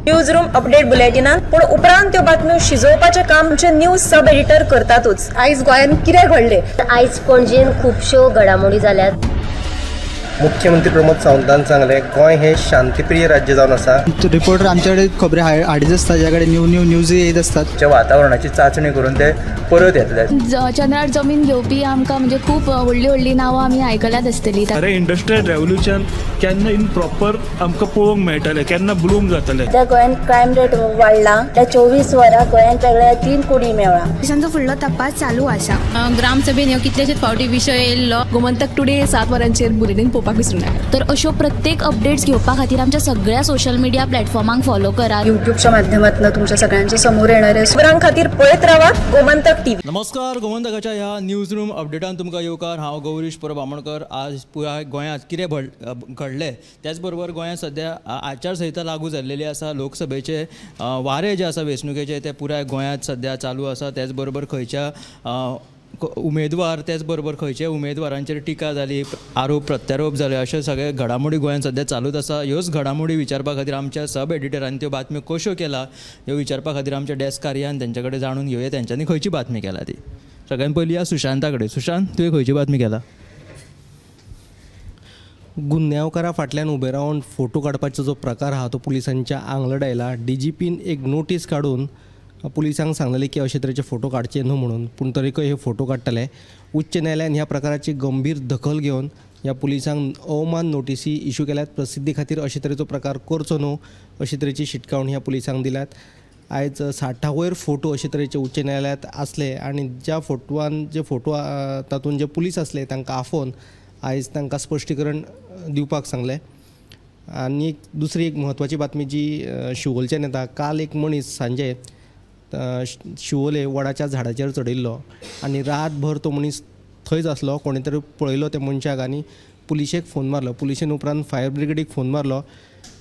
News room update बुलेटिनान, पूण उपरांत त्यो बातम्यो शिजोवपाचें काम आमचे न्यूज सब एडिटर करतातूच. आयज गोंयांत कितें घडलें? आयज पणजेन खुबश्यो घडामोडी जाल्यात. मुख्यमंत्री प्रमोद सावंतान सांगलें, गोंय हे शांतीप्रिय राज्य जावन आसा. रिपोर्टर आमच्याकडे खबरी हाडीत आसता, ज्या कडेन न्यू न्यू न्यूज येत आसतात. वातावरणाची चाचणी करून ते परत येतले. चंद्रार जमीन घेवपी आमकां म्हणजे खूब व्हडली व्हडली नांवां आमी आयकल्यात आसतली. अरे इंडस्ट्रियल रेव्होल्युशन केन्ना इन प्रॉपर आमकां पळोवंक मेळटलें, केन्ना ब्लूम जातलें. त्या गोंयांत क्रायम रेट वाडला, त्या 24 वरां गोंयांत वेगळ्या 3 कोटी मेळ्ळा. पोलिसांचो फुडलो तपास चालू आसा. ग्रामसभेन ह्यो कितलेशेच फावटी विशय येयल्लो. गोमंतक टुडे 7 वरांचेर बुलेटीन पळोवपाक विसरूं नाका. तर अश्यो प्रत्येक अपडेट्स घेवपा खातीर आमच्या सगळ्या सोशल मिडिया प्लॅटफॉर्मांक फॉलो करात. युट्यूबच्या माध्यमातून तुमच्या सगळ्यांच्या समोर येणारे खबरां खातीर पळयत रावात गोमंतक टीव्ही. नमस्कार, गोमंतकाच्या ह्या न्यूज रूम अपडेटान तुमकां येवकार. हांव गौरीश परब आमोणकर. आज पुराय गोंयांत कितें घडलें, त्याचबरोबर गोंयांत सद्या आचारसंहिता लागू जाल्लेली आसा. लोकसभेचे वारे जे आसा वेंचणुकेचे ते पुराय गोंयांत सद्या चालू आसा. त्याचबरोबर खंयच्या उमेदवार, त्याचबरोबर खंयच्या उमेदवारांचेर टिका जाली, आरोप प्रत्यारोप जाले, अशे सगळे घडामोडी गोंयांत सद्या चालूच आसा. ह्योच घडामोडी विचारपा खातीर आमच्या सब एडिटरान त्यो बातम्यो कश्यो केला ह्यो विचारपा खातीर आमच्या डेस्क कार्यान तेंचे कडेन जाणून घेवया तेंच्यांनी खंयची बातमी केला ती. सगळ्यान पयली या सुशांता कडेन. सुशांत, तुवें खंयची बातमी केला? गुन्यांवकारा फाटल्यान उबे रावन फोटो काडपाचो जो प्रकार आहा तो पुलिसांच्या आंगलट आयला. डीजीपीन एक नोटीस काडून पुलिसांक सांगलेले की अशे तरेचे फोटो काडचे न्हू म्हणून, पूण तरीकय हे फोटो काडटले. उच्च न्यायालयान ह्या प्रकाराची गंभीर दखल घेवन ह्या पुलिसांक अवमान नोटीसी इशू केल्यात. प्रसिद्धी खातीर अशे तरेचो प्रकार करचो न्हू अशे तरेची शिटकावणी ह्या पुलिसांक दिल्यात. आयज 60 वयर फोटो अशे तरेचे उच्च न्यायालयांत आसले आनी ज्या फोटवान जे फोटो तातूंत जे पुलीस आसले तांकां आफोवन आयज तांकां स्पश्टीकरण दिवपाक सांगलें. आनी एक दुसरी एक म्हत्वाची बातमी जी शिवोलच्यान येता. काल एक मनीस सांजे शिवोले वडाच्या झाडाचेर चडिल्लो आनी रातभर तो मनीस थंयच आसलो. कोणे तरी पळयलो त्या मनशाक आनी पुलिशेक फोन मारलो. पुलिशेन उपरांत फायर ब्रिगेडीक फोन मारलो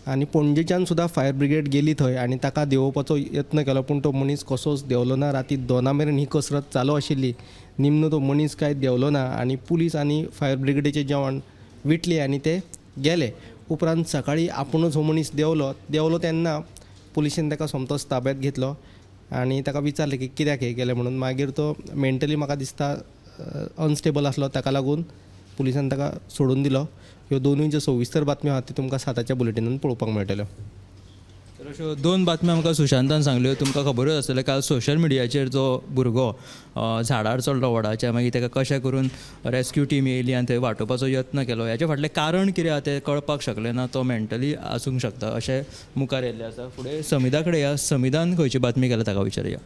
आनी पणजेच्यान सुद्दां फायर ब्रिगेड गेली थंय आनी ताका देंवोवपाचो यत्न केलो, पूण तो मनीस कसोच देंवलो ना. राती 2 मेरेन ही कसरत चालू आशिल्ली. निमणो तो मनीस कांय देंवलो ना आनी पुलीस आनी फायर ब्रिगेडीचे जवान विटले आनी ते गेले. उपरांत सकाळीं आपुणूच हो मनीस देंवलो तेन्ना पुलिशेन ताका सोमतोच ताब्यांत घेतलो आनी ताका विचारलें की कित्याक हें केलें म्हणून. मागीर तो मेंटली म्हाका दिसता अनस्टेबल आसलो, ताका लागून पुलिसान ताका सोडून दिलो. ह्यो दोनूय ज्यो सविस्तर बातम्यो आहात त्यो तुमकां 7च्या बुलेटिनान पळोवपाक मेळटल्यो. तर अश्यो 2 बातम्यो आमकां सुशांतान सांगल्यो. तुमकां खबरूच आसतलें काल सोशल मिडियाचेर जो भुरगो झाडार चडलो वडाच्या, मागीर ताका कशें करून रेस्क्यू टीम येयली आनी थंय वाटोवपाचो यत्न केलो. हेचे फाटलें कारण कितें आसा तें कळपाक शकलें ना. तो मेंटली आसूंक शकता अशें मुखार येयल्लें आसा. फुडें समिधा कडेन या. समिधान खंयची बातमी केल्या ताका विचारुया.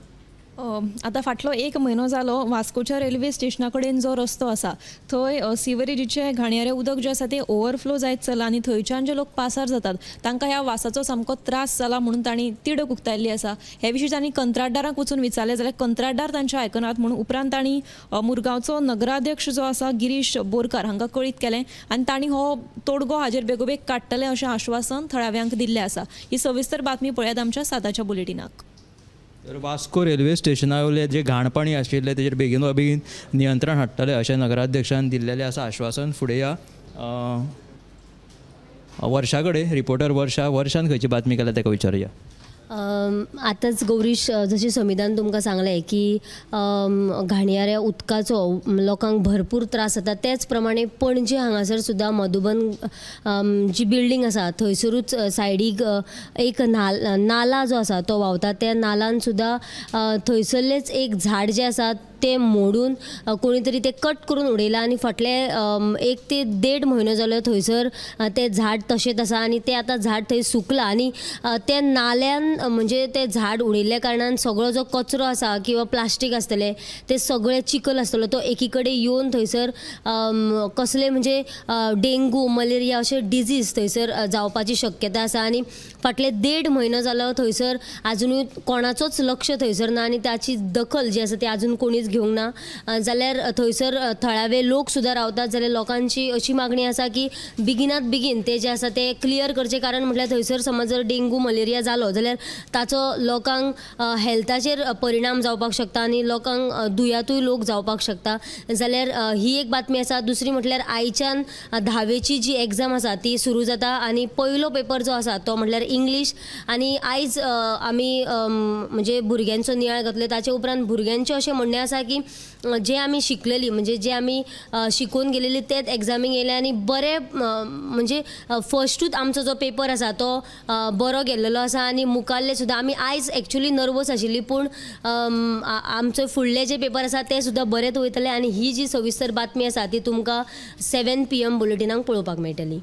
आतां फाटलो 1 म्हयनो जालो वास्कोच्या रेल्वे स्टेशना कडेन जो रस्तो आसा थंय सिवरेजीचें घाणयारें उदक जें आसा तें ओवरफ्लो जायत चल्लां आनी थंयच्यान जे लोक पासार जातात तांकां ह्या वासाचो सामको त्रास जाला म्हणून तांणी तिडक उक्तायल्ली आसा. हे विशीं तांणी कंत्राटदारांक वचून विचारलें जाल्यार कंत्राटदार तांचें आयकनात म्हणून उपरांत तांणी मुरगांवचो नगराध्यक्ष जो आसा गिरीश बोरकार हांकां कळीत केलें आनी तांणी हो तोडगो हाजेर बेगोबेग काडटले अशें आश्वासन थळाव्यांक दिल्लें आसा. ही सविस्तर बातमी पळयात आमच्या 7च्या बुलेटिनाक. तर वास्को रेल्वे स्टेशना वयलें जें घाण पाणी आशिल्लें तेजेर बेगीन बेगीन नियंत्रण हाडटले अशें नगराध्यक्षान दिल्लेलें आसा आश्वासन. फुडें या वर्षा कडेन. रिपोर्टर वर्षा, वर्षान खंयची बातमी केल्या ताका विचारुया. आतांच गौरीश जशें समिधान तुमकां सांगलें की घाणयाऱ्या उदकाचो लोकांक भरपूर त्रास जाता, तेच प्रमाणे पणजे हांगासर सुद्दां मधुबन जी बिल्डींग आसा थंयसरूच सायडीक एक नाला जो आसा तो व्हांवता. त्या नालान सुद्दां थंयसरलेंच एक झाड जें आसा तें मोडून कोणी तरी तें कट करून उडयलां आनी फाटले 1 ते 1.5 म्हयनो जालो थंयसर तें झाड तशेंच आसा आनी तें आतां झाड थंय सुकलां आनी त्या नाल्यान म्हणजे तें झाड उडयल्ल्या कारणान सगळो जो कचरो आसा किंवा प्लास्टीक आसतलें तें सगळें चिखल आसतलो तो एकी कडेन येवन थंयसर कसले म्हणजे डेंगू मलेरिया अशे डिजीज थंयसर जावपाची शक्यता आसा आनी फाटले 1.5 म्हयनो जालो थंयसर आजुनूय कोणाचोच लक्ष थंयसर ना आनी ताची दखल जी आसा ती आजून कोणीच नोटीस घेवंक ना जाल्यार थंयसर थळावे लोक सुद्दां रावतात जाल्यार लोकांची अशी मागणी आसा की बेगिनात बेगीन ते जे आसा ते क्लियर करचे, कारण म्हटल्यार थंयसर समज जर डेंगू मलेरिया जालो जाल्यार ताचो लोकांक हेल्थाचेर परिणाम जावपाक शकता आनी लोकांक दुयेंतूय लोक जावपाक शकता. जाल्यार ही एक बातमी आसा. दुसरी म्हटल्यार आयच्यान धावेची जी एग्जाम आसा ती सुरू जाता आनी पयलो पेपर जो आसा तो म्हटल्यार इंग्लीश आनी आयज आमी म्हणजे भुरग्यांचो नियाळ घेतलो ताचे उपरांत भुरग्यांचें अशें म्हणणें आसा की जे आमी शिकलेली म्हणजे जे आमी शिकून गेलेली तेच एग्जामीक येयले आनी बरे म्हणजे फर्स्टूच आमचो जो पेपर आसा तो बरो गेल्लेलो आसा आनी मुखाल्ले सुद्दां आमी आयज एक्चुअली नर्वस आशिल्ली पूण आमचे फुडले जे पेपर आसा ते सुद्दां बरेच वयतले आनी ही जी सविस्तर बातमी आसा ती तुमकां 7 PM बुलेटिनाक पळोवपाक मेळटली.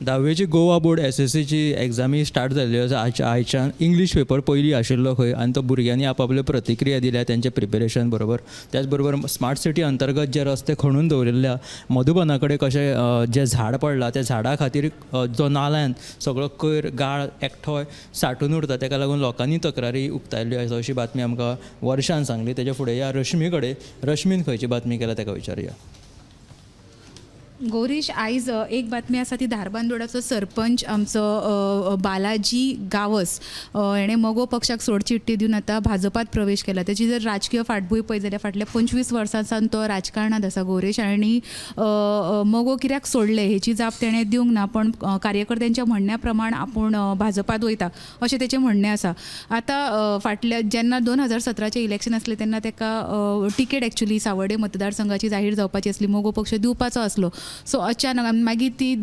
धावेची गोवा बोर्ड SSCची एग्जामी स्टार्ट जाल्ल्यो आसा. आयच्यान इंग्लीश पेपर पयलीं आशिल्लो खंय आनी तो भुरग्यांनी आपआपल्यो प्रतिक्रिया दिल्या तेंचे प्रिपेरेशन बरोबर. त्याच बरोबर स्मार्ट सिटी अंतर्गत जे रस्ते खणून दवरिल्ल्या मधुबना कडेन कशें जें झाड पडलां त्या झाडा खातीर जो नाल्यान सगळो कोयर गाळ एकठांय साठून उरता तेका लागून लोकांनी तक्रारी उक्तायल्ल्यो आसा अशी बातमी आमकां वर्षान सांगली. तेच्या फुडें ह्या रश्मी कडेन, रश्मीन खंयची बातमी केल्या तेका विचारुया. गौरीश, आयज एक बातमी आसा ती धारबांदोडाचो सरपंच आमचो बालाजी गावस हेणें मगो पक्षाक सोडचिट्टी दिवन आतां भाजपात प्रवेश केला. तेची जर राजकीय फाटभूंय पळयत जाल्यार फाटल्या 25 वर्सां सावन तो राजकारणांत आसा गौरीश, आनी मगो कित्याक सोडलें हेची जाप तेणें दिवंक ना, पण कार्यकर्त्यांच्या म्हणण्या प्रमाण आपूण भाजपात वयता अशें तेचें म्हणणें आसा. आतां फाटल्या जेन्ना 2017चें इलेक्शन आसलें तेन्ना तेका तिकेट एक्चुली सावर्डे मतदारसंघाची जाहीर जावपाची आसली, मगो पक्ष दिवपाचो आसलो. सो अचानक मागीर ती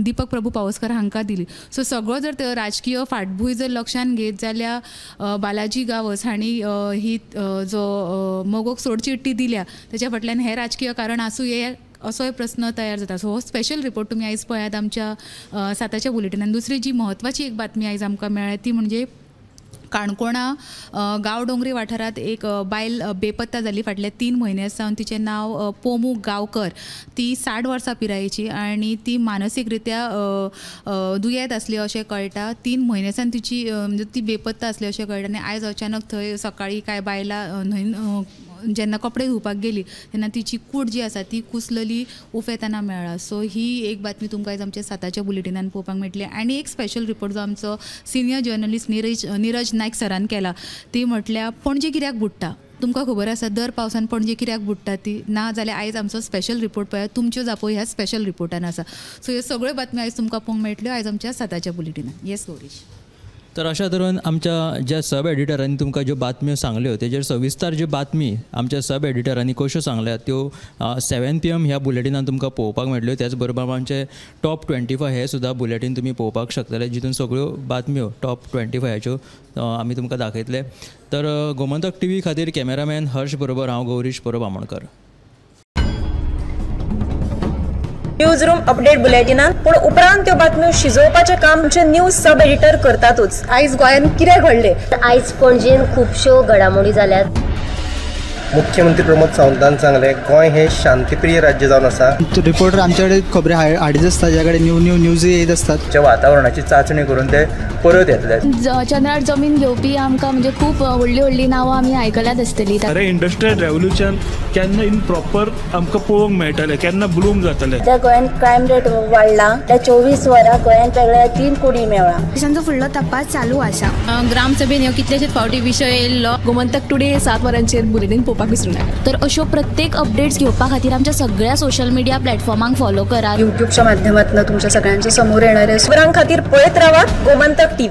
दीपक प्रभू पावसकर हांकां दिली. सो सगळो जर राजकीय फाटभूंय जर लक्षांत घेत जाल्यार बालाजी गावस हांणी ही जो मगोक सोडचिट्टी दिल्या तेच्या फाटल्यान हें राजकीय कारण आसूं ये असोय प्रस्न तयार जाता. सो हो स्पेशल रिपोर्ट तुमी आयज पळयात आमच्या 7च्या बुलेटिनान. दुसरी जी म्हत्वाची एक बातमी आयज आमकां मेळ्ळ्या ती म्हणजे काणकोणा गांवडोंगरी वाठारांत एक बायल बेपत्ता जाली फाटल्या 3 म्हयन्या सावन. तिचें नांव पोमू गांवकर, ती 60 वर्सां पिरायेची आनी ती मानसीक रित्या दुयेंत आसली अशें कळटा. 3 म्हयन्या सावन तिची म्हणजे ती बेपत्ता आसली अशें कळटा आनी आयज अचानक थंय सकाळीं कांय बायलां न्हंयन जेन्ना कपडे धुवपाक गेली तेन्ना तिची कूड जी आसा ती कुसलेली उफेतना मेळ्ळा. सो ही एक बातमी तुमकां आयज आमच्या 7च्या बुलेटिनान पळोवपाक मेळटली. आनी एक स्पेशल रिपोर्ट जो आमचो सिनियर जर्नलिस्ट नीरज नायक सरान केला ती म्हटल्यार पणजे कित्याक बुडटा. तुमकां खबर आसा दर पावसान पणजे कित्याक बुडटा ती, ना जाल्यार आयज आमचो स्पेशल रिपोर्ट पळयात, तुमच्यो जापो ह्या स्पेशल रिपोर्टान आसा. सो ह्यो सगळ्यो बातम्यो आयज तुमकां पळोवंक मेळटल्यो आयज आमच्या 7च्या बुलेटिनान. येस गौरीश. तर अशा तरेन आमच्या ज्या सब एडिटरांनी तुमकां ज्यो बातम्यो सांगल्यो तेजेर सविस्तर ज्यो बातमी आमच्या सब एडिटरांनी कश्यो सांगल्यात त्यो 7 PM ह्या बुलेटिनान तुमकां पळोवपाक मेळटल्यो. त्याच बरोबर आमचे टॉप 25 हे सुद्दां बुलेटीन तुमी पळोवपाक शकतले जितून सगळ्यो बातम्यो टॉप 25च्यो आमी तुमकां दाखयतले. तर गोमंतक टीव्ही खातीर कॅमेरामॅन हर्ष बरोबर हांव गौरीश परब आमोणकर. न्यूज रूम अपडेट बुलेटिनान पूण उपरांत त्यो बातम्यो शिजोवपाचें काम आमचे न्यूज सब एडिटर करतातूच. आयज गोंयांत कितें घडलें, आयज पणजेन खुबश्यो घडामोडी जाल्यात. मुख्यमंत्री प्रमोद सावंतान सांगलें गोंय हें शांतीप्रिय राज्य जावन आसा. रिपोर्टर आमच्याकडे खबरी हाडीत आसता, ज्या कडेन न्यू न्यू न्यूज येत आसतात. वातावरणाची चांचणी करून ते परत येतले. चंद्रार जमीन घेवपी आमकां म्हणजे खूब व्हडली व्हडली नांवां आमी आयकल्यात आसतली. अरे इंडस्ट्रियल रेव्होल्युशन केन्ना इन प्रॉपर आमकां पळोवंक मेळटलें, केन्ना ब्लूम जातलें. सध्या गोंयांत क्रायम रेट वाडला, त्या 24 वरां गोंयांत वेगळ्या 3 कोडी मेळ्ळा. पोलिसांचो फुडलो तपास चालू आसा. ग्रामसभेन ह्यो कितलेशेच फावटी विशय येयल्लो. गोमंतक टुडे 7 वरांचेर बुलेटीन पळोवपाक विसरूं नाका. तर अश्यो प्रत्येक अपडेट्स घेवपा खातीर आमच्या सगळ्या सोशल मिडिया प्लॅटफॉर्मांक फॉलो करात. युट्यूबच्या माध्यमातून तुमच्या सगळ्यांच्या समोर येणारे खबरां खातीर पळयत रावात गोमंतक टीव्ही.